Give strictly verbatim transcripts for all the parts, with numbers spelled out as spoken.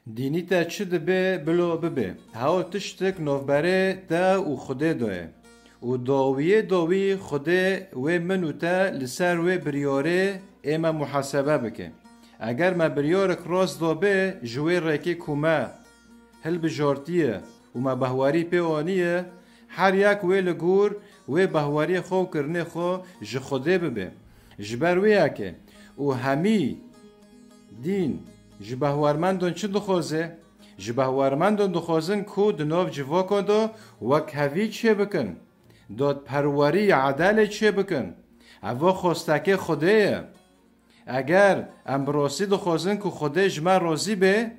Dînî te çi dibe, bilo bibe. Hew tiştik navberê te û Xwedê de ye. Û dawiyê dawî Xwedê wê min û te li ser wê biryarê ê me muhasebe bike. Eger me biryarek rast dabe ji wê rêkê ku me hilbijartiye û me behwarî pê aniye, her yek wê li gor wê behwariyê xwe û kirinê xwe ji Xwedê bibe. Ji ber wê yekê û hemî dîn ji behwarmendon çi dixwaze? Ji behwarmendon dixwazin ku di nav civaka de wekhevî çêbikin, dadperwerî, edelê çêbikin. Eva xwestekê Xwedê ye. Eger em bi rastî dixwazin ku Xwedê ji me razî be,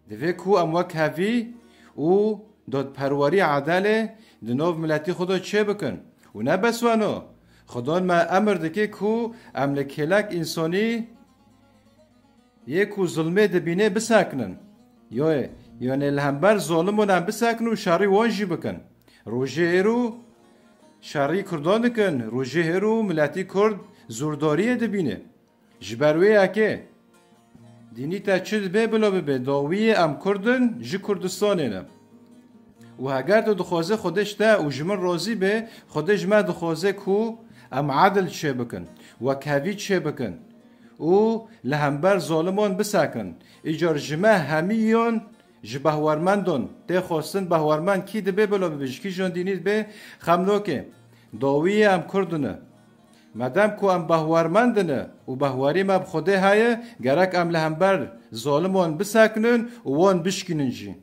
divê ku em wekhevî û dadperwerî, edelê di nav miletî xwe de çêbikin. Û ne bes weno, Xwedon me emir dike ku em li kêlek însanî yê ku zilmê dibîne bisekinin. Yoyê, yanê li hember zalimon em bisekinin û şerî wan jî bikin. Rojê êro şerî Kurdan dikin, rojê êro miletî Kurd zordariyê dibîne. Ji ber wê yekê dînî te çi dibe bila bibe, dawiyê em Kurd in, ji Kurdistanê ne. Û heger tu dixwaze Xwedê ji te û ji min razî be, Xwedê ji me dixwaze ku em edil çêbikin, wekhevî çêbikin û li hember zalimon bisekin. Îcar ji me hemiyan ji behwarmendon tê xwestin, behwarmend kî dibe bila bibe, ji kîjan dînî dibe, xem nake. Dawiyê em Kurd in. Madem ku em behwarmend in û behwarî me bi Xwedê heye, gerek em li hember zalimon bisekinin û wan bişkînin jî.